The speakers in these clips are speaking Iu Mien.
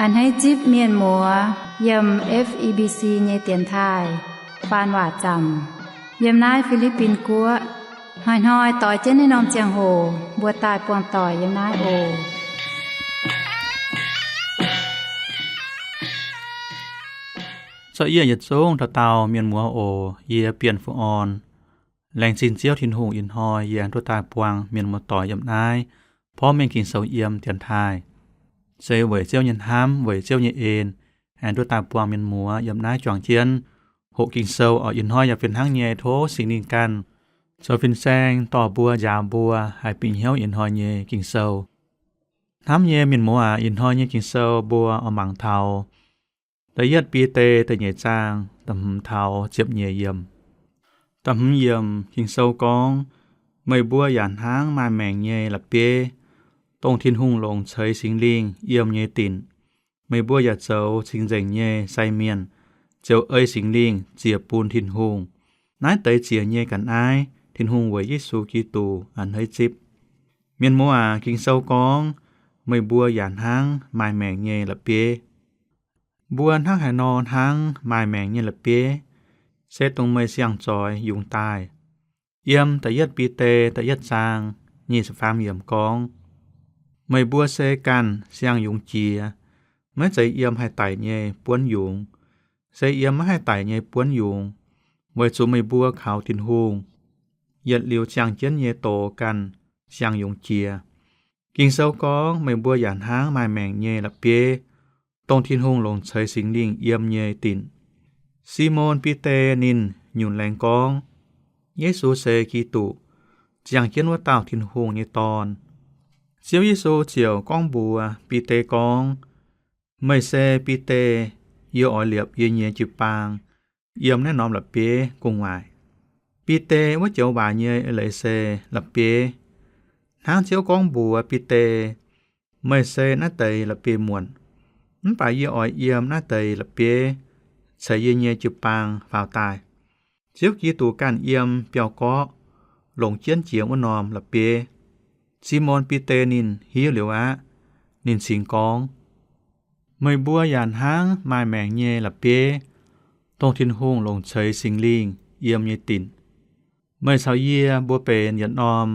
A'hneiv zipv mienh muoz yiem F E B C nyei dienx taaih faan waac zaamc yiem naaiv Fi^li^bin Guoqv. Hnoi-hnoi doix jienv naaiv norm ziangh hoc mbuo daaih buangh doic yiem naaiv oc. Zorqv yie yietc zungv dauh dauh mienh muoz oc. Yie Bienh Fu'orn. Laengz zingh Ziouv Tin-Hungh ih hnoi yie aengx duqv daaih buangh mienh muoz doic yiem naaiv porv mengh Ging-Sou yiem dienx taaih. Se weic Ziouv nyei hnamv, weic Ziouv nyei en, aengx duqv daaih buangh mienh muoz yiem naaiv juangc jienv hoqc Ging-Sou oc. Ih hnoi yaac fih hnangv nyei tov Singx Lingh ganh zoux fin-saeng dorh mbuo, njaaux mbuo haih bieqc hnyouv ih hnoi nyei Ging-Sou. Hnamv nyei mienh muoz aac, ih hnoi nyei Ging-Sou mbuo oix mangc taux da'yietv Bide da'nyeic zaang da'hmz taux ziepc nyeic yiemc. Da'hmz yiemc Ging-Sou gorngv, meih mbuo yaac hnangv maaih maengc nyei la'bieiv, dongh Tin-Hungh longc ceix Singx Lingh yiem nyei dinc. Meih mbuo yaac zoux cing-nzengc nyei sai mienh, ziouc ei Singx Lingh ziec bun Tin-Hungh. Naaiv deix ziec nyei ga'naaiv Tin-Hungh weic Yesu Giduc a'hneiv zipv. Mienh muoz aac, Ging-Sou gorngv, meih mbuo yaac hnangv maaih maengc nyei la'bieiv. Mbuo hnangv haaix nor hnangv maaih maengc nyei la'bieiv? Se dongh meih siang-zoix yungz daaih. Yiem da'yietv Bide da'yietv zaang nyic ziepc faam yiemc gorngv, meih mbuo se ganh siang yungz jiex. Maiv zeiz yiem haih daic nyei buonv yungz, se yiem maiv haih daic nyei buonv yungz, weic zuqc meih mbuo kaux Tin-Hungh, yietc liuz ziangh jienv nyei doz ganh siang yungz jiex. Ging-Sou gorngv, meih mbuo yaac hnangv maaih maengc nyei la'bieiv, dongh Tin-Hungh longc ceix Singx Lingh yiem nyei dinc. Simon Bide ninh nyunc laengz gorngv, Yesu se Giduc, ziangh jienv wuov dauh Tin-Hungh nyei Dorn. Ziouv Yesu ziouc gorngv mbuox Bide gorngv, meih se Bide, yie oix liepc yie nyei jiu-baang yiem naaiv norm la'bieiv gu'nguaaic. Bide wuov joux waac nyei eix leiz se la'bieiv. Hnangv Ziouv gorngv mbuox Bide, meih se naaiv deix la'bieiv-muonc, mv baac yie oix yiem naaiv deix la'bieiv ceix yie nyei jiu-baang faaux daaih. Ziouv Giduc ganh yiem biauv-gorqv longc jienv jiex wuov norm la'bieiv. Simon Bide ninh hiuv liuz aqv. Ninh cingx gorngv, meih mbuo yaac hnangv maaih maengc nyei la'bieiv, dongh Tin-Hungh longc ceix Singx Lingh yiem nyei dinc. Meih caux yie mbuo benx yietc norm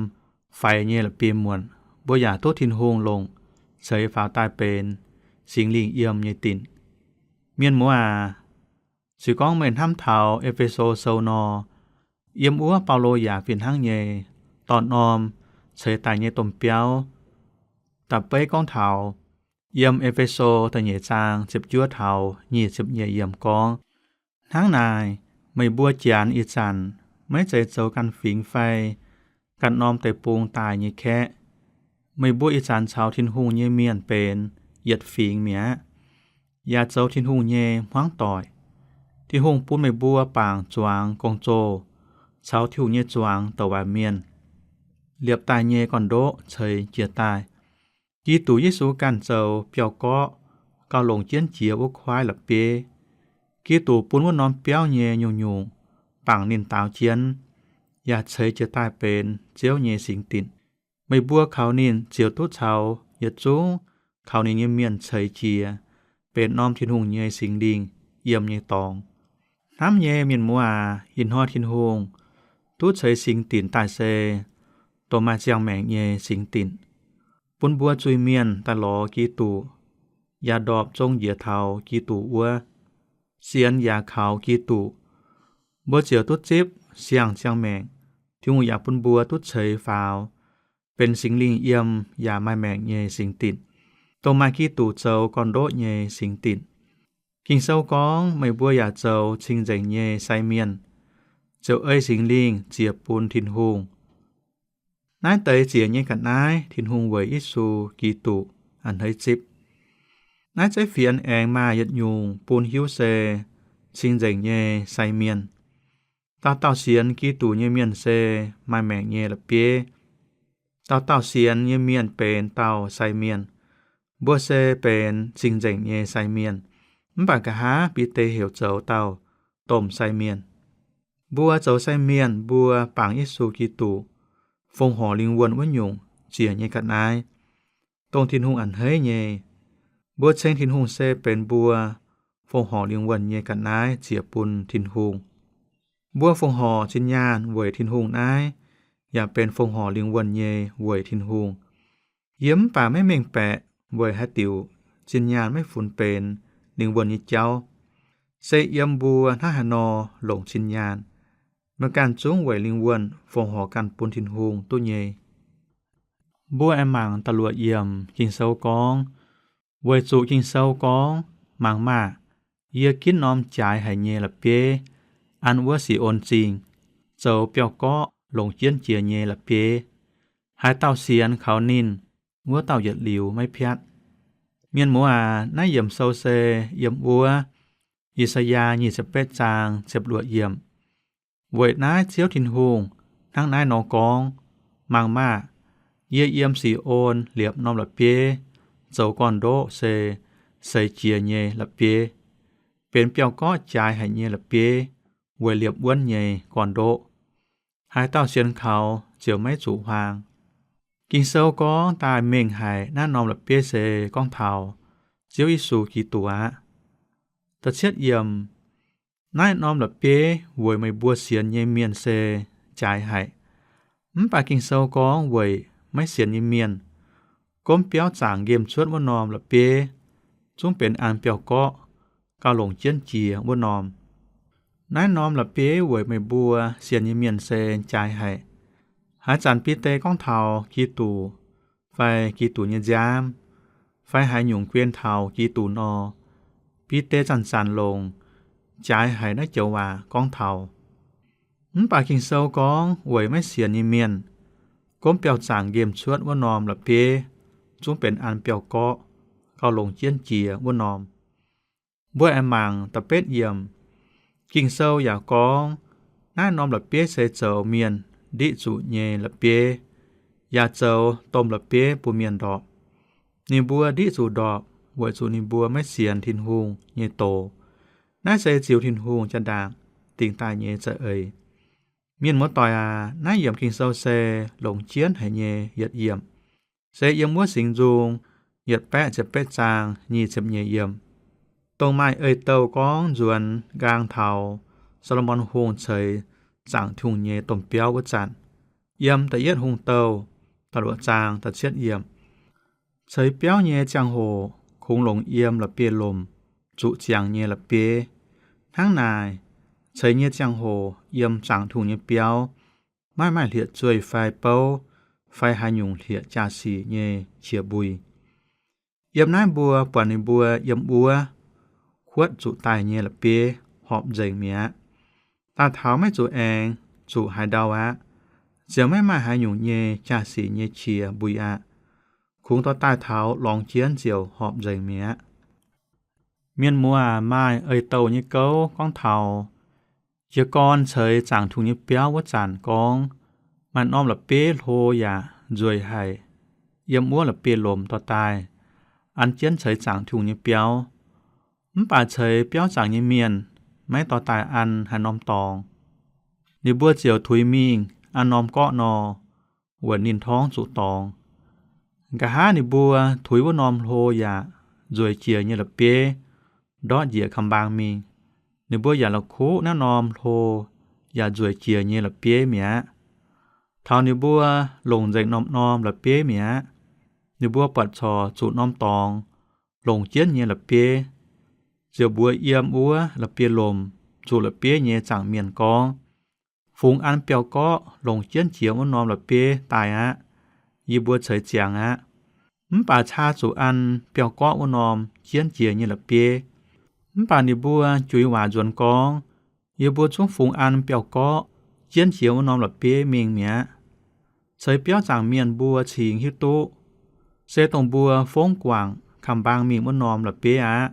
faix nyei la'bieiv-muonc, mbuo yaac duqv Tin-Hungh longc ceix faaux daaih benx Singx Lingh yiem nyei dinc. Mienh muoz aac, se gorngv meih hnamv taux E^fe^so Sou nor, yiem wuov Baulo yaac fih hnangv nyei dorh norm ceix daaih nyei domh biauv da'beiv gorngv taux, yiem E^fe^so da'nyeic zaang ziepc juov taux nyic ziepc nyeic yiemc gorngv, hnangv naaic, meih mbuo janx ih zanc maiv zeiz zoux ganh fingx fai ganh norm deic-bung daaih nyei kaeqv. Meih mbuo ih zanc caux Tin-Hungh nyei mienh benx yietc fingx mi'aqv, yaac zoux Tin-Hungh nyei hmuangv doic. Tin-Hungh bun meih mbuo bangc zuangx gong-zoh caux Tin-Hungh nyei zuangx douc waac mienh, liepc daaih nyei gorn-ndoqv ceix jiez daaih. Giduc Yesu ganh zoux biauv-gorqv gauh longc jienv jiex wuov kuaaiv la'bieiv. Giduc bun wuov norm biauv nyei nyungc-nyungc bangc ninh daaux jienv, yaac ceix jiez daaih benx Ziouv nyei singx dinc. Meih mbuo kaux ninh ziouc duqv caux yietc zungv kaux ninh nyei mienh ceix jiez, benx norm Tin-Hungh nyei Singx Lingh yiem nyei dorngx. Hnamv nyei mienh muoz aac, ih hnoi Tin-Hungh duqv ceix singx dinc daaih se dongh maaih ziangh maengc nyei singx dinc, bun mbuo zuiz-mienh daaih lorz Giduc, yaac ndorpc zong njiec taux Giduc wuov, sienx yaac kaux Giduc, mbuo ziouc duqv zipv siang-ziangh maengc. Tin-Hungh yaac bun mbuo duqv ceix faaux benx Singx Lingh yiem yaac maaih maengc nyei singx dinc, dongh maaih Giduc zoux gorn-ndoqv nyei singx dinc. Ging-Sou gorngv, meih mbuo yaac zoux cing-nzengc nyei sai mienh, ziouc ei Singx Lingh ziec bun Tin-Hungh. Naaiv deix ziec nyei ga'naaiv Tin-Hungh weic Yesu Giduc a'hneiv zipv. Naaiv zeiv fienx aengx maaih yietc nyungc bun hiuv se cing-nzengc nyei sai mienh. Dauh dauh sienx Giduc nyei mienh se maaih maengc nyei la'bieiv. Dauh dauh sienx nyei mienh benx dauh sai mienh. Mbuo se benx cing-nzengc nyei sai mienh. Mv baac nqa'haav Bide heuc zoux dauh domh sai mienh. Mbuo zoux sai mienh mbuo bangc Yesu Giduc, fongc horc lingh wuonh wuov nyungc ziec nyei ga'naaiv, dongh Tin-Hungh a'hneiv nyei. Mbuo ceng Tin-Hungh se benx mbuo fongc horc lingh wuonh nyei ga'naaiv ziec bun Tin-Hungh. Mbuo fongc horc zinh nyaanh weic Tin-Hungh naaiv yaac benx fongc horc lingh wuonh nyei weic Tin-Hungh. Yie mv baac maiv mengh baeqc weic haaix diuc zinh nyaanh maiv funx benx lingh wuonh nyei jauv. Se yiem mbuo hnangv haaix nor longc zinh nyaanh, meih ganh zungv weic lingh wuonh fongc horc ganh bun Tin-Hungh duqv nyei. Mbuo aengx mangc da'luoqc yiemc Ging-Sou gorngv, weic zuqc Ging-Sou gorngv, Mangc maah! Yie ginv norm jaaix haic nyei la'bieiv an wuov Si^on Zingh, zoux biauv-gorqv longc jienv jiex nyei la'bieiv. Haaix dauh sienx kaux ninh, wuov dauh yietc liuz maiv piatv. Mienh muoz aac, naaiv yiemc sou se yiem wuov I^saa^yaa nyic ziepc betv zaang ziepc luoqc yiemc. Weic naaiv Ziouv Tin-Hungh hnangv naaiv nor gorngv, Mangc maah! Yie yiem Si^on liepc norm la'bieiv zoux gorn-ndoqv se seix jiex nyei la'bieiv, benx biauv-gorqv jaaix haic nyei la'bieiv weic liepc wuonv nyei gorn-ndoqv. Haaix dauh sienx kaux ziouc maiv zuqc huaang. Ging-Sou gorngv daaih mengh haic naaiv norm la'bieiv se gorngv taux Ziouv Yesu Giduc aqv. Da'cietv yiemc, naaiv norm la'bieiv weic meih mbuo sienx nyei mienh se jaaix haic. Mv baac Ging-Sou gorngv weic maiv sienx nyei mienh, gomv biauv zaangc nqemh cuotv wuov norm la'bieiv zungv benx an biauv-gorqv gauh longc jienv jiex wuov norm. Naaiv norm la'bieiv weic meih mbuo sienx nyei mienh se jaaix haic. Haaix zanc Bide gorngv taux Giduc fai Giduc nyei nziaamv, fai haaix nyungc guen taux Giduc nor, Bide zanc-zanc longc jaaix haic naaiv joux waac gorngv taux. Mv baac Ging-Sou gorngv weic maiv sienx nyei mienh, gomv biauv zaangc nqemh cuotv wuov norm la'bieiv zungv benx an biauv-gorqv gauh longc jienv jiex wuov norm. Mbuo aengx mangc da'betv yiemc. Ging-Sou yaac gorngv naaiv norm la'bieiv se zoux mienh ndiqv zuqc nyei la'bieiv, yaac zoux domh la'bieiv bun mienh ndorpc. Ninh mbuo ndiqv zuqc ndorpc weic zuqc ninh mbuo maiv sienx Tin-Hungh nyei doz. Naaiv se ziux Tin-Hungh jaa-ndaangc dingc daaih nyei za'eix. Mienh muoz-doic aac, naaiv yiemc Ging-Sou se longc jienv haic nyei yietc yiemc, se yiem wuov Singx Nzung yietc baeqv ziepc betv zaang nyic ziepc nyeic yiemc, dongh maaih ei-douh gorngv nzuonx nqaang taux Saa^lo^morn Hungh ceix zaangc Tin-Hungh nyei domh biauv wuov zanc, yiem da'yietv Hungh Douh da'luoqc zaang da'cietv yiemc. Ceix biauv nyei ziangh hoc kungx longc yiem la'bieiv-lomc zuqc ziangx nyei la'bieiv. Hnangv naaic, ceix nyei ziangh hoc yiem zaangc Tin-Hungh nyei biauv maiv maaih hlieqv-zueih fai bouv fai haaix nyungc hlieqv jaa-sic nyei qiex mbui. Yiem naaiv mbuo buatc ninh mbuo yiem wuov kuotv zuqc daaih nyei la'bieiv horpc nzengc mi'aqv. Daaih taux maiv zuqc aengx zuqc haaix ndau aqv, ziouc maiv maaih haaix nyungc nyei jaa-sic nyei qiex mbui aqv. Kungx dorh daaih taux lorngx jienv ziouc horpc nzengc mi'aqv. Mienh muoz aac, maaih ei-douh nyei gouv gorngv taux jiez gorn ceix zaangc Tin-Hungh nyei biauv wuov zanc gorngv, maaih norm la'bieiv hlo yaac nzueic haic, yiem wuov la'bieiv-lomc dorh daaih, an jienv ceix zaangc Tin-Hungh nyei biauv. Mv baac ceix biauv zaangc nyei mienh maiv dorh daaih an haaix norm dorngx. Ninh mbuo ziouc tuix mingh an norm gorqv nor, wuonc ninh torngv zuqc dorngx. Nqa'haav ninh mbuo tuix wuov norm hlo yaac nzueic jiex nyei la'bieiv ndortv njiec kamx-mbaang mingh. Ninh mbuo yaac la'kuqv naaiv norm hlo yaac nzueic jiex nyei la'bieiv mi'aqv. Taux ninh mbuo longc nzengc norm-norm la'bieiv mi'aqv, ninh mbuo buatc corc zuqc norm dorngx longc jienv nyei la'bieiv, ziouc mbuox yiem wuov la'bieiv-lomc zuqc la'bieiv nyei zaangc mienh gorngv, Fungx an biauv-gorqv longc jienv jiex wuov norm la'bieiv daaih aqv. Yie mbuo ceix ziangx aqv. Mv baac caa zuqc an biauv-gorqv wuov norm jienv jiex nyei la'bieiv. Mv baac ninh mbuo juix waac nzuonx gorngv, Yie mbuo zungv fungx an biauv-gorqv jienv jiex wuov norm la'bieiv mingh mi'aqv. Ceix biauv zaangc mienh mbuo cingx hiuv duqv, se dongh mbuo fongv guangc kamx-mbaang mingh wuov norm la'bieiv aqv.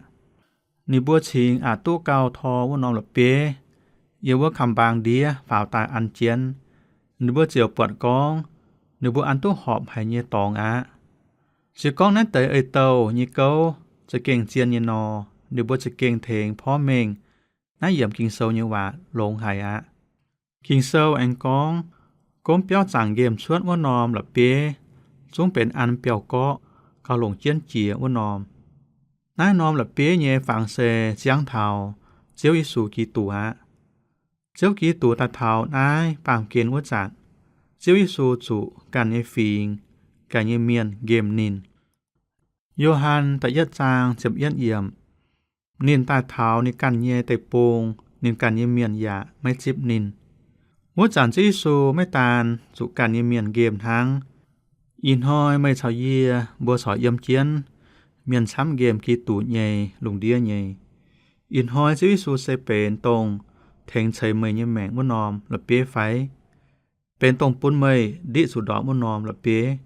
Ninh mbuo cingx aqc duqv gauh tor wuov norm la'bieiv, yiem wuov kamx-mbaang ndiev faaux daaih an jienv. Ninh mbuo ziouc buatc gorngv ninh mbuo an duqv horpc haic nyei dorngx aqv. Se gorngv naaiv deix ei-douh nyei gouv za'gengh zien nyei nor, ninh mbuo za'gengh tengx porv mengh naaiv yiemc Ging-Sou nyei waac longx haic aqv. Ging-Sou aengx gorngv, gomv biauv zaangc nqemh cuotv wuov norm la'bieiv zungv benx an biauv-gorqv gauh longc jienv jiex wuov norm. Naaiv norm la'bieiv nyei fangx se ziangv taux Ziouv Yesu Giduc aqv. Ziouv Giduc daaih taux naaiv baamh gen wuov zanc, Ziouv Yesu zuqc ganh nyei fingx, ganh nyei mienh nqemh ninh. Yo^han da'yietv zaang ziepc yietv yiemc, ninh daaih taux ninh ganh nyei deic-bung, ninh ganh nyei mienh yaac maiv zipv ninh. Wuov zanc Ziouv Yesu maiv daan zuqc ganh nyei mienh nqemh hnangv. Ih hnoi meih caux yie mbuo corc yiem jienv mienh camv nqemh Giduc nyei lungh ndiev nyei. Ih hnoi Ziouv Yesu se benx dongh tengx ceix meih nyei maengc wuov norm la'bieiv fai? Benx dongh bun meih ndiqv zuqc ndorpc wuov norm la'bieiv?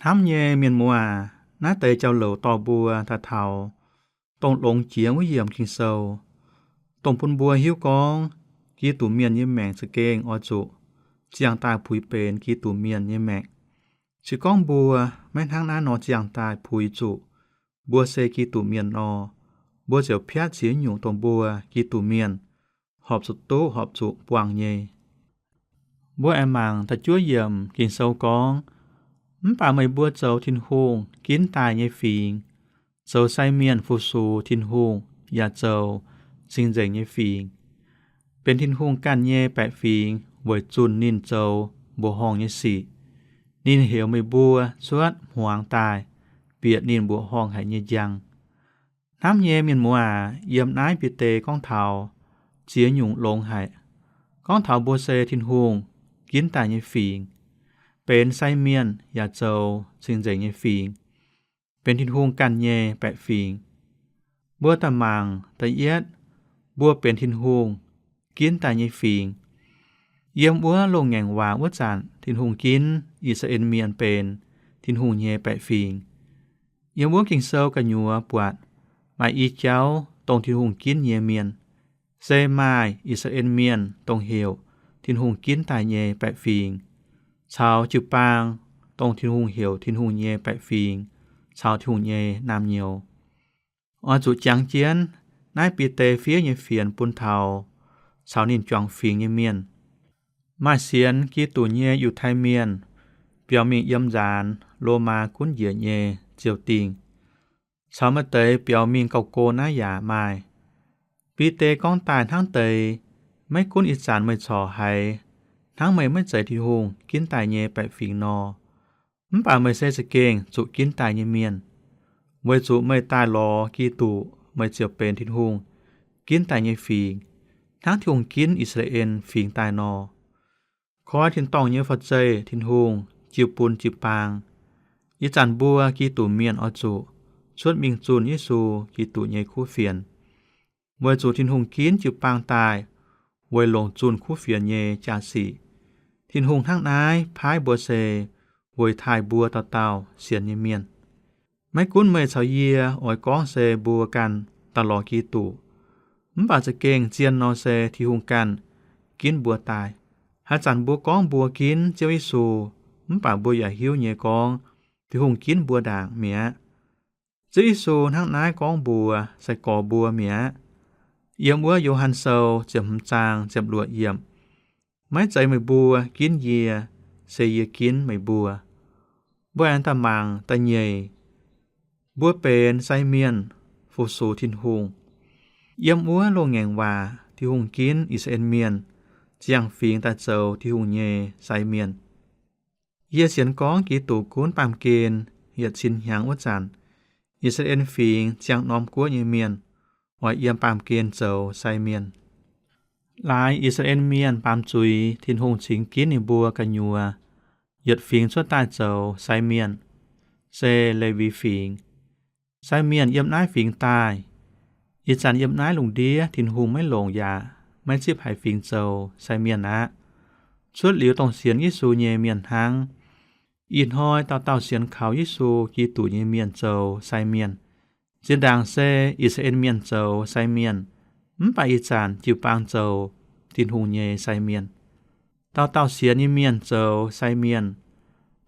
Hnamv nyei mienh muoz aac, naaiv deix jauv-louc dorh mbuo daaih taux dongh longx jiex wuov yiemc Ging-Sou, dongh bun mbuo hiuv gorngv Giduc Mienh nyei maengc za'gengh oix zuqc ziangh daaih puix benx Giduc Mienh nyei maengc. Se gorngv mbuo maiv hnangv naaiv nor ziangh daaih puix zuqc mbuo se Giduc Mienh nor, mbuo ziouc piatv ziex nyungc dongh mbuo Giduc Mienh horpc zuqc duqv horpc zuqc buangh nyei. Mbuo aengx mangc da'juov yiemc Ging-Sou gorngv, mv baac meih mbuo zoux Tin-Hungh ginv daaih nyei fingx, zoux sai mienh fu-sux Tin-Hungh yaac zoux cing-nzengc nyei fingx, benx Tin-Hungh ganh nyei baeqc fingx weic zunh ninh zoux mbuoqc horngh nyei sic. Ninh heuc meih mbuo cuotv hmuangx daaih bieqc ninh mbuoqc horngh haic nyei njang. Hnamv nyei mienh muoz aac, yiem naaiv Bide gorngv taux ziex nyungc longx haic. Gorngv taux mbuo se Tin-Hungh ginv daaih nyei fingx, benx sai mienh yaac zoux cing-nzengc nyei fingx, benx Tin-Hungh ganh nyei baeqc fingx. Mbuo daaih mangc da'yietv, mbuo benx Tin-Hungh ginv daaih nyei fingx. Yiem wuov loz-ngaengc waac wuov zanc Tin-Hungh ginv I^saa^laa^en Mienh benx Tin-Hungh nyei baeqc fingx. Yiem wuov Ging-Sou gu'nyuoz buatc maaih i jauv dongh Tin-Hungh ginv nyei mienh, se maaih I^saa^laa^en Mienh dongh heuc Tin-Hungh ginv daaih nyei baeqc fingx, caux jiu-baang dongh Tin-Hungh heuc Tin-Hungh nyei baeqc fingx caux Tin-Hungh nyei naamh nyouz. Oix zuqc jangx jienv naaiv Bide fiev nyei fienx bun taux caux ninh juangc fingx nyei mienh. Maaih sienx Giduc nyei Yiutai Mienh biaux mingh yiem nzaanx Lomaa gunv njiec nyei ziou-dingh, caux maaih deix biaux mingh gauh go naaiv yaac maaih. Bide gorngv daaih hnangv deix, maiv gunv ih zanc meih corc haiz hnangv meih maiv zeiz Tin-Hungh ginv daaih nyei baeqc fingx nor, mv baac meih se za'gengh zuqc ginv daaih nyei mienh. Weic zuqc meih daaih lorz Giduc, meih ziouc benx Tin-Hungh ginv daaih nyei fingx, hnangv Tin-Hungh ginv I^saa^laa^en Fingx daaih nor. Koi tin-dorngh nyei fa'zeix Tin-Hungh jiu bun jiu-baang. Ih zanc mbuo Giduc Mienh oix zuqc cuotv mingh zunh Yesu Giduc nyei kuv fienx, weic zuqc Tin-Hungh ginv jiu-baang daaih weic longc zunh kuv fienx nyei jaa-sic. Tin-Hungh hnangv naaiv paaiv mbuo se weic taaih mbuo dauh dauh sienx nyei mienh. Maiv gunv meih caux yie oix gorngv se mbuo ganh daaih lorz Giduc, mv baac za'gengh zien nor se Tin-Hungh ganh ginv mbuo daaih. Haaix zanc mbuo gorngv mbuo ginv Ziouv Yesu, mv baac mbuo yaac hiuv nyei gorngv Tin-Hungh ginv mbuo ndaangc mi'aqv. Ziouv Yesu hnangv naaiv gorngv mbuox sai-gorx mbuo mi'aqv. Yiem wuov Yo^han Sou ziepc hmz zaang ziepc luoqc yiemc, maiv zeiz meih mbuo ginv yie, se yie ginv meih mbuo. Mbuo aengx daaih mangc da'nyeic, mbuo benx sai mienh fu-sux Tin-Hungh. Yiem wuov loz-ngaengc waac Tin-Hungh ginv I^saa^laa^en Mienh ziangh fingx daaih zoux Tin-Hungh nyei sai mienh. Yie sienx gorngv Giduc gunv baamh gen yietc cin hnyangx wuov zanc, I^saa^laa^en Fingx ziangh norm guoqv nyei mienh oix yiem baamh gen zoux sai mienh. Laaix I^saa^laa^en Mienh baamz zuiz Tin-Hungh cingx ginv ninh mbuo gu'nyuoz, yietc fingx cuotv daaih zoux sai mienh, se Lewi Fingx. Sai mienh yiem naaiv fingx daaih. Ih zanc yiem naaiv lungh ndiev Tin-Hungh maiv longc yaac maiv zipv haaix fingx zoux sai mienh aqv. Cuotv liuz dongh sienx Yesu nyei mienh hnangv. Ih hnoi dauh dauh sienx kaux Yesu Giduc nyei mienh zoux sai mienh. Zinh ndaangc se I^saa^laa^en Mienh zoux sai mienh, mv baac ih zanc jiu-baang zoux Tin-Hungh nyei sai mienh. Dauh dauh sienx nyei mienh zoux sai mienh.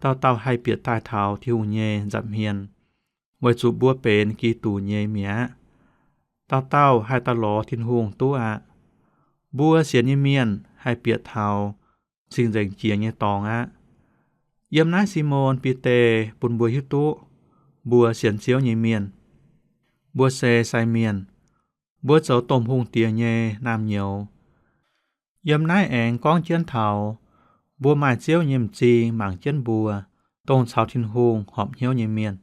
Dauh dauh haih bieqc daaih taux Tin-Hungh nyei nza'hmien, weic zuqc mbuo benx Giduc nyei mi'aqv. Dauh dauh haih daaih lorz Tin-Hungh duqv aqv. Mbuo sienx nyei mienh haih bieqc taux cing-nzengc jiex nyei dorngx aqv. Yiem naaiv Simon Bide bun mbuo hiuv duqv mbuo sienx Ziouv nyei mienh. mbuo se sai mienh. Mbuo zoux domh hungh diex nyei naamh nyouz. Yiem naaiv aengx gorngv jienv taux mbuo maaih Ziouv nyei m'zing mangc jienv mbuo, dongh caux Tin-Hungh horpc hnyouv nyei mienh.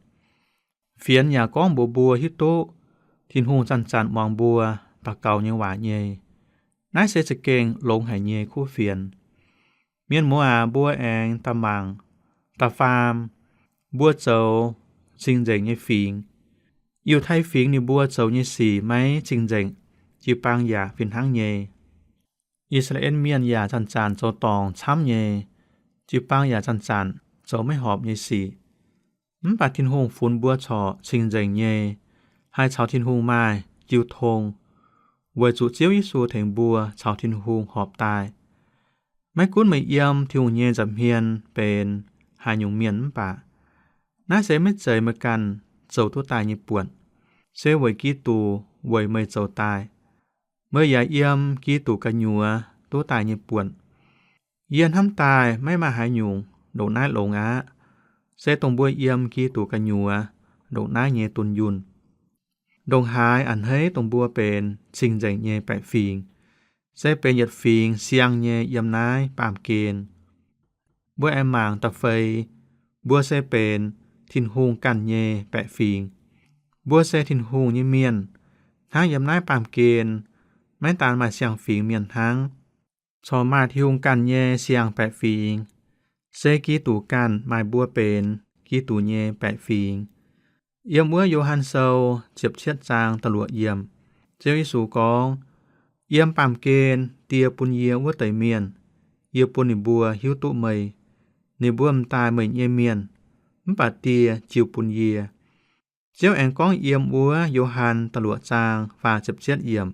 Fienx yaac gorngv mbuox mbuo hiuv duqv Tin-Hungh zanc-zanc muangx mbuo daux gaux nyei waac nyei. Naaiv se za'gengh longx haic nyei kuv fienx. Mienh muoz aac, mbuo aengx daaih mangc, da'faam, mbuo zoux cing-nzengc nyei fingx. Yiutai fingx ninh mbuo zoux nyei sic maiv cing-nzengc, jiu-baang yaac fih hnangv nyei. I^saa^laa^en Mienh yaac zanc-zanc zoux dorngc camv nyei, jiu-baang yaac zanc-zanc zoux maiv horpc nyei sic. Mv baac Tin-Hungh funx mbuo corc cing-nzengc nyei, haih caux Tin-Hungh maaih jiu tong, weic zuqc Ziouv Yesu tengx mbuo caux Tin-Hungh horpc daaih. Maiv gunv meih yiem Tin-Hungh nyei nza'hmien benx haaix nyungc mienh mv baac, naaiv se maiv zeiz meih ganh zoux duqv daaih nyei buonc, se weic Giduc weic meih zoux daaih. Meih yaac yiem Giduc gu'nyuoz duqv daaih nyei buonc. Yie hnamv daaih maiv maaih haaix nyungc ndongc naaiv longx aqv. Se dongh mbuo yiem Giduc gu'nyuoz ndongc naaiv nyei dunh yunh. Ndongc haaix a'hneiv dongh mbuo benx cing-nzengc nyei baeqc fingx, se benx yietc fingx siang nyei yiem naaiv baamh gen. Mbuo aengx mangc da'feix, mbuo se benx Tin-Hungh ganh nyei baeqc fingx. Mbuo se Tin-Hungh nyei mienh, hnangv yiem naaiv baamh gen maiv daan maaih siang-fingx mienh hnangv, corc maaih Tin-Hungh ganh nyei siang-baeqc fingx, se Giduc ganh maaih mbuo benx Giduc nyei baeqc fingx. Yiem wuov Yo^han Sou ziepc cietv zaang da'luoqc yiemc, Ziouv Yesu gorngv, Yiem baamh gen Die bun yie wuov deix mienh, yie bun ninh mbuo hiuv duqv meih. Ninh mbuo m'daaih meih nyei mienh, mv baac Die jiu bun yie. Ziouv aengx gorngv yiem wuov Yo^han da'luoqc zaang faah ziepc cietv yiemc,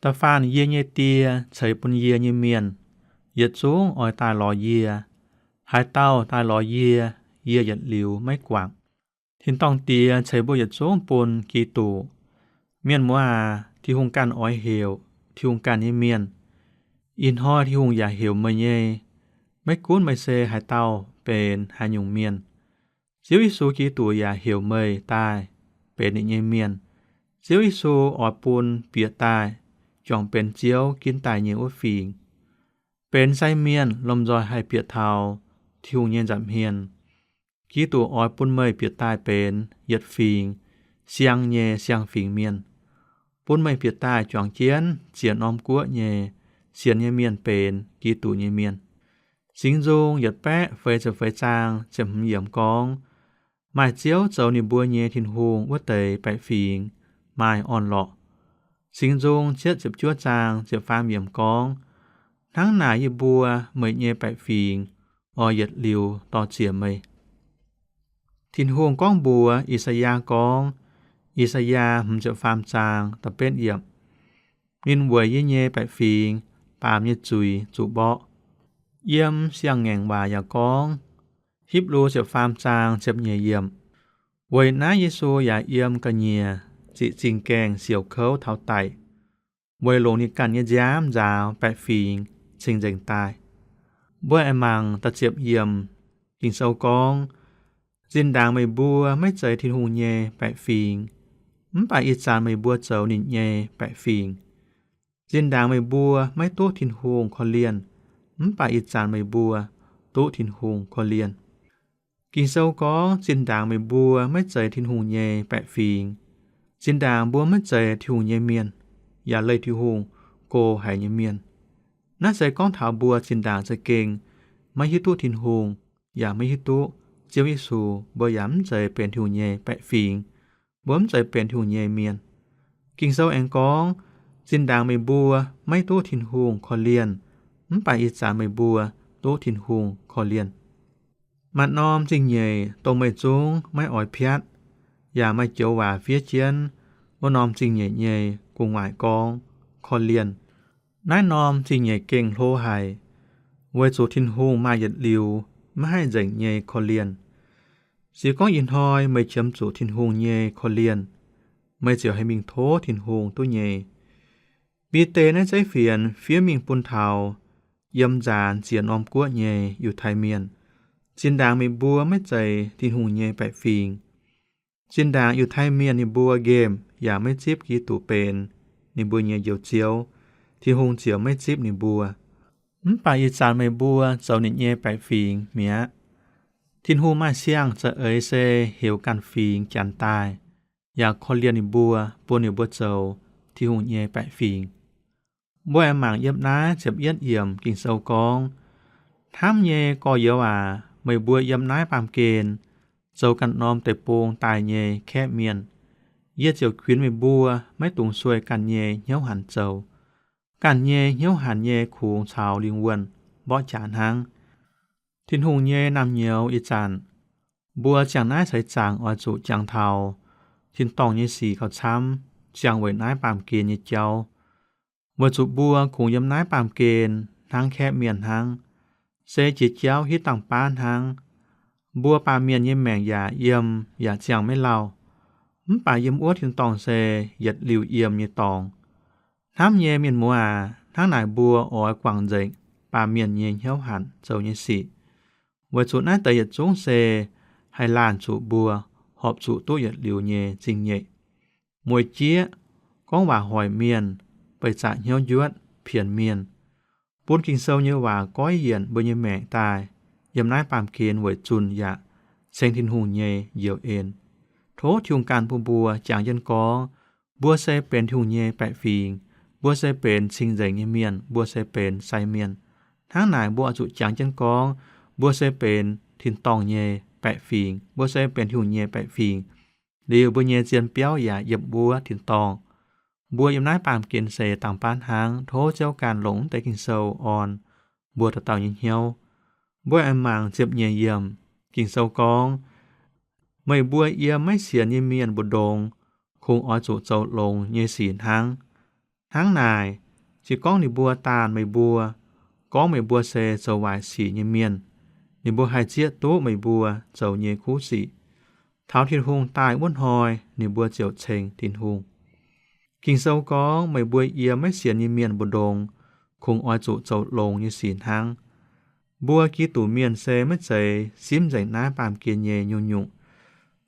Da'faanh yie nyei Die ceix bun yie nyei mienh, yietc zungv oix daaih lorz yie. Haaix dauh daaih lorz yie, yie yietc liuz maiv guangc. Tin-dorngh Diex ceix mbuo yietc zungv bun Giduc. Mienh muoz aac, Tin-Hungh ganh oix heuc Tin-Hungh ganh nyei mienh. Ih hnoi Tin-Hungh yaac heuc meih nyei. Maiv gunv meih se haaix dauh benx haaix nyungc mienh, Ziouv Yesu Giduc yaac heuc meih daaih benx ninh nyei mienh. Ziouv Yesu oix bun bieqc daaih juangc benx Ziouv ginv daaih nyei wuov fingx, benx sai mienh lomh nzoih haih bieqc taux Tin-Hungh nyei nza'hmien. Giduc oix bun meih bieqc daaih benx yietc fingx siang nyei siang-fingx mienh, bun meih bieqc daaih juangc jienv ziex norm guoqv nyei sienx nyei mienh benx Giduc nyei mienh. Singx Nzung yietc baeqv feix ziepc feix zaang ziepc hmz yiemc gorngv, Maaih Ziouv zoux ninh mbuo nyei Tin-Hungh wuov deix baeqc fingx maaih orn-lorqc. Singx Nzung cietv ziepc juov zaang ziepc faam yiemc gorngv, Hnangv naaic yie mbuo, meih nyei baeqc fingx, oix yietc liuz dor-ziec meih. Tin-Hungh gorngv mbuox I^saa^yaa gorngv, I^saa^yaa hmz ziepc faam zaang da'betv yiemc, Ninh weic yie nyei baeqc fingx baamz nyei zuiz zuqc mborqv. Yiem Siang-Ngaengc Waac yaac gorngv, Hipv^lu ziepc faam zaang ziepc nyeic yiemc, Weic naaiv Yesu yaac yiem ga'nyiec ziqc zingh gaengh siouc kouv taux daic, weic longc ninh ganh nyei nziaamv nzaaux baeqc fingx cing-nzengc daaih. Mbuo aengx mangc da'ziepc yiemc. Ging-Sou gorngv, Zinh ndaangc meih mbuo maiv zeiz Tin-Hungh nyei baeqc fingx, mv baac ih zanc meih mbuo zoux ninh nyei baeqc fingx. Zinh ndaangc meih mbuo maiv duqv Tin-Hungh korv-lienh, mv baac ih zanc meih mbuo duqv Tin-Hungh korv-lienh. Ging-Sou gorngv zinh ndaangc meih mbuo maiv zeiz Tin-Hungh nyei baeqc fingx. Zinh ndaangc mbuo maiv zeiz Tin-Hungh nyei mienh, yaac leih Tin-Hungh go haic nyei mienh. Naaiv se gorngv taux mbuo zinh ndaangc za'gengh maiv hiuv duqv Tin-Hungh, yaac maiv hiuv duqv Ziouv Yesu, mbuo yaac mv zeiz benx Tin-Hungh nyei baeqc fingx. Mbuo mv zeiz benx Tin-Hungh nyei mienh. Ging-Sou aengx gorngv, zinh ndaangc meih mbuo maiv duqv Tin-Hungh korv-lienh, mv baac ih zanc meih mbuo duqv Tin-Hungh korv-lienh. Maaih norm zingh nyeic dongh meih zungv maiv oix piatv, yaac maaih joux waac fiev jienv wuov norm zingh nyeic nyei gu'nguaaic gorngv korv-lienh. Naaiv norm zingh nyeic gengh hlo haic, weic zuqc Tin-Hungh maaih yietc liuz maiv haih nzengc nyei korv-lienh. Se gorngv ih hnoi meih qiemx zuqc Tin-Hungh nyei korv-lienh, meih ziouc haih mingh tov Tin-Hungh duqv nyei. Bide naaiv zeiv fienx fiev mingh bun taux yiem nzaanx ziex norm guoqv nyei Yiutai Mienh, zinh ndaangc meih mbuo maiv zeiz Tin-Hungh nyei baeqc fingx. Zinh ndaangc Yiutai Mienh ninh mbuo nqemh yaac maiv zipv Giduc benx ninh mbuo nyei Njoux Ziouv, Tin-Hungh ziouc maiv zipv ninh mbuo. Mv baac ih zanc meih mbuo zoux ninh nyei baeqc fingx mi'aqv. Tin-Hungh maaih siang-za'eix se heuc ganh fingx Janx-daaih, yaac korv-lienh ninh mbuo, bun ninh mbuo zoux Tin-Hungh nyei baeqc fingx. Mbuo aengx mangc yiem naaiv ziepc yietv yiemc Ging-Sou gorngv, Hnamv nyei gorx-youz aac, meih mbuo yiem naaiv baamh gen zoux ganh norm deic-bung daaih nyei kaeqv mienh. Yie ziouc kuinx meih mbuo maiv dungx sueih ganh nyei hnyouv hanc zoux. Ganh nyei hnyouv hanc nyei kungx caux lingh wuonh mborqv jaax hnangv. Tin-Hungh nyei naamh nyouz ih zanc, mbuo ziangh naaiv seix zaangc oix zuqc jangx taux tin-dorngh nyei sic gauh camv, ziangh weic naaiv baamh gen nyei jauv. Weic zuqc mbuo kungx yiem naaiv baamh gen hnangv kaeqv mienh hnangv, se jiex jauv hitv dangh baav hnangv. Mbuo baamh mienh nyei maengc yaac yiem yaac ziangh maiv lauh. Mv baac yiem wuov tin-dorngh se yietc liuh yiem nyei dorngx. Hnamv nyei mienh muoz aac, hnangv naaic mbuo oix guangc nzengc baamh mienh nyei hnyouv hanc zoux nyei sic, weic zuqc naaiv deix yietc zungv se haih laanh zuqc mbuo horpc zuqc duqv yietc liuz nyei zingh nyeic. Mueic jieqv, gorngv waac hoic mienh, beih zaqc hnyouv njuotv, pienx mienh, bun Ging-Sou nyei waac goiv yienc mbuo nyei maengc daaih yiem naaiv baamh gen weic zunh yaac ceng Tin-Hungh nyei njoux en. Tov Tin-Hungh ganh bun mbuo jangx jienv gorngv, mbuo se benx Tin-Hungh nyei baeqc fingx. Mbuo se benx cing-nzengc nyei mienh. Mbuo se benx sai mienh. Hnangv naaic mbuo oix zuqc jangx jienv gorngv, mbuo se benx tin-dorngh nyei baeqc fingx. Mbuo se benx Tin-Hungh nyei baeqc fingx. Liuz mbuo nyei zien biauv yaac yiem wuov tin-dorngh. Mbuo yiem naaiv baamh gen se dangh baav hnangv. Tov Ziouv ganh longc deix Ging-Sou orn mbuo dauh dauh nyei hnyouv. Mbuo aengx mangc ziepc nyeic yiemc. Ging-Sou gorngv, Meih mbuo yiem maiv sienx nyei mienh mbu'ndongx kungx oix zuqc zoux longx nyei sic hnangv. Hnangv naaic, se gorngv ninh mbuo daanh meih mbuo, gorngv meih mbuo se zoux waaic sic nyei mienh, ninh mbuo haih zieqv duqv meih mbuo zoux nyei kuv sic. Taux Tin-Hungh daaih wuov hnoi ninh mbuo ziouc ceng Tin-Hungh. Ging-Sou gorngv, Meih mbuo yiem maiv sienx nyei mienh mbu'ndongx kungx oix zuqc zoux longx nyei sic hnangv. Mbuo Giduc Mienh se maiv zeiz simv nzengc naaiv baamh gen nyei nyungc-nyungc,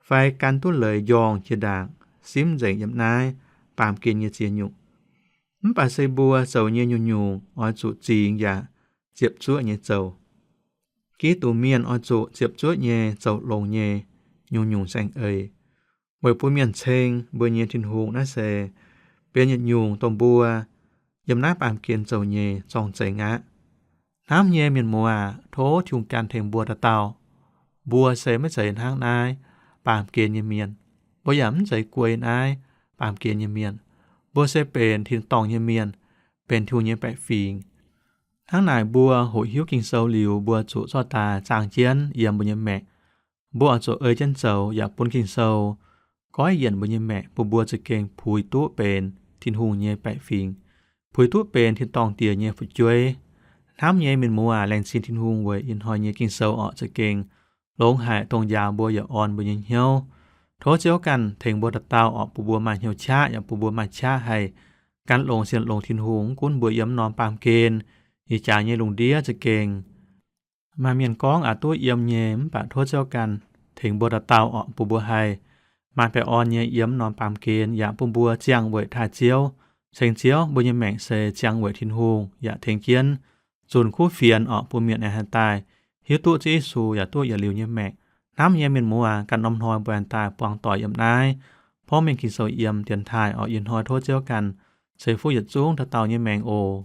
fai gan duqv leiz njorngh jiex ndaangc simv nzengc yiem naaiv baamh gen nyei ziex nyungc. Mv baac se mbuo zoux nyei nyungc-nyungc oix zuqc zingx yaac ziepc zuoqv nyei zoux. Giduc Mienh oix zuqc ziepc zuoqv nyei zoux longx nyei nyungc-nyungc saeng-eix, weic bun mienh ceng mbuo nyei Tin-Hungh naaiv se benx yietc nyungc dongh mbuo yiem naaiv baamh gen zoux nyei zorng-zengx aqv. Hnamv nyei mienh muoz aac, tov Tin-Hungh ganh tengx mbuo dauh dauh. Mbuo se maiv zeiz hnangv naaiv baamh gen nyei mienh. Mbuo yaac mv zeiz guei naaiv baamh gen nyei mienh. Mbuo se benx tin-dorngh nyei mienh, benx Tin-Hungh nyei baeqc fingx. Hnangv naaic mbuo hoqc hiuv Ging-Sou liuz, mbuo zuqc zorqv daaih zaangh jienv yiem mbuo nyei maengc. Mbuo oix zuqc ei jienv zoux yaac bun Ging-Sou goiv yienc mbuo nyei maengc, bun mbuo za'gengh puix duqv benx Tin-Hungh nyei baeqc fingx, puix duqv benx tin-dorngh Diex nyei fu'jueiv. Hnamv nyei mienh muoz aac, laengz zingh Tin-Hungh weic ih hnoi nyei Ging-Sou orqc za'gengh longx haic, dongh njaaux mbuo yaac orn mbuo nyei hnyouv. Tov Ziouv ganh tengx mbuo dauh dauh orqc, bun mbuo maaih hnyouv qaqv yaac bun mbuo maaih qaqv haih gan longx sienx longx Tin-Hungh, mv gunv mbuo yiem norm baamh gen, ih jaax nyei lungh ndiev za'gengh maaih mienh gorngv aqc duqv yiem nyei. Mv baac tov Ziouv ganh tengx mbuo dauh dauh orqc, bun mbuo haih maaih baengh orn nyei yiem norm baamh gen, yaac bun mbuo ziangh weic taaih Ziouv, ceng Ziouv. Mbuo nyei maengc se ziangh weic Tin-Hungh, yaac tengx jienv zunc kuv fienx orqc, bun mienh aengx haih daaih hiuv duqv Ziouv Yesu yaac duqv yietc liuz nyei maengc. Hnamv nyei mienh muoz aac, ganh norm hnoi mbuo aengx daaih buangh doic yiem naaiv porv mengh Ging-Sou yiem dienx taaih orqc. Ih hnoi tov Ziouv ganh ceix fuqv yietc zungv dauh dauh nyei maengc oc.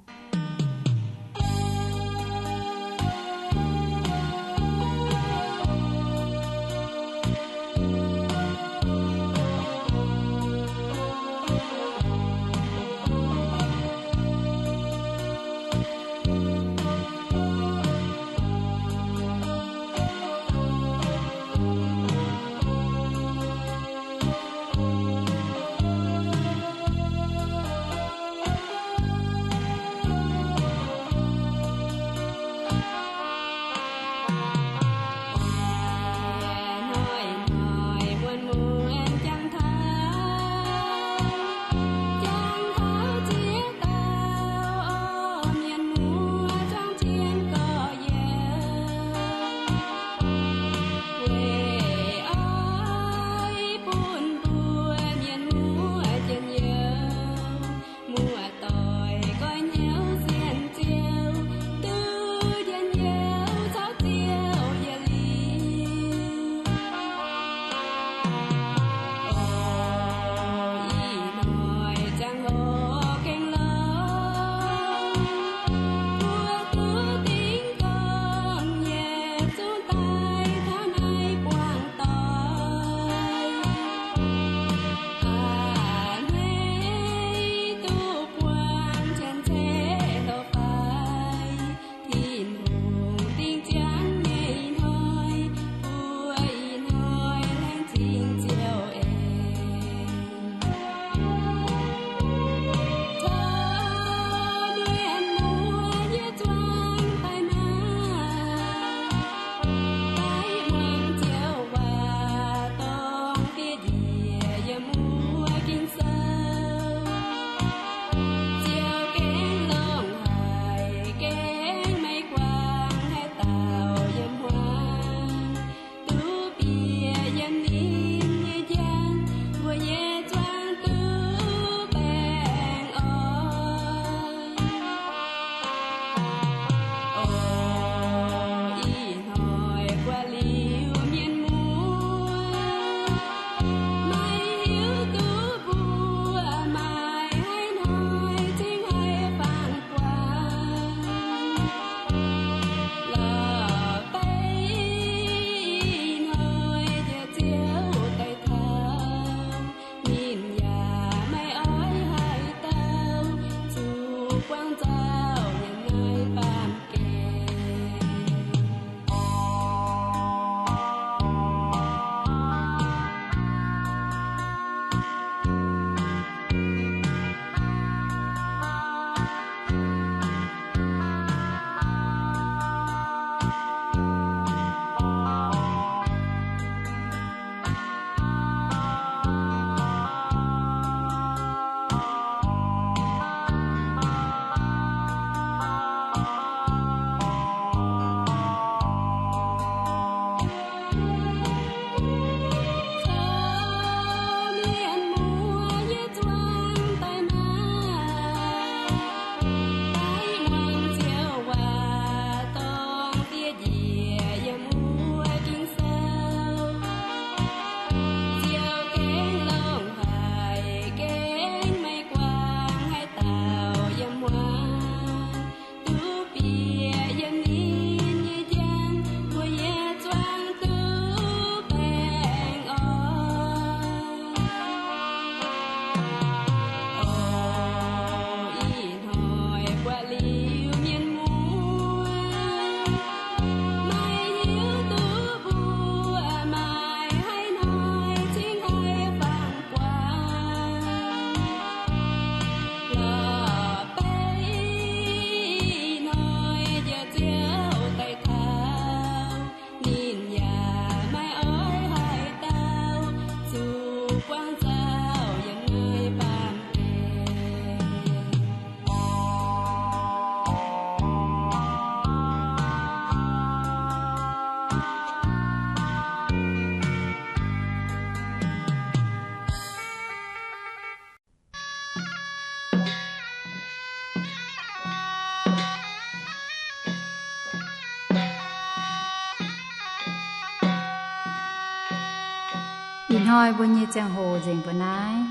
Ih hnoi mbuo nyei ziangh hoc nzengc mbuo naaiv.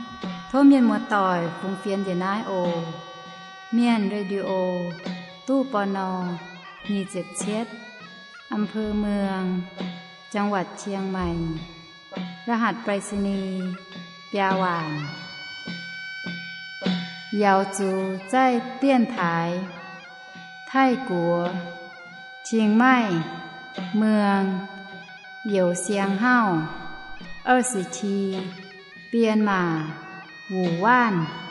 Tov mienh muoz-doic fungx fienx njiec naaiv oc. Mienh Radio, ตู้ ปณ. nyic ziepc cietv, อำเภอเมือง จังหวัดเชียงใหม่ รหัสไปรษณีย์ biaa waanc. Yaux zuqc zaih dienv taaix Taiv-Guoqv, Cing Maih, Mueng, Youz Siang Hauv, 二十七, Bienh Maac, Wuc Waanv.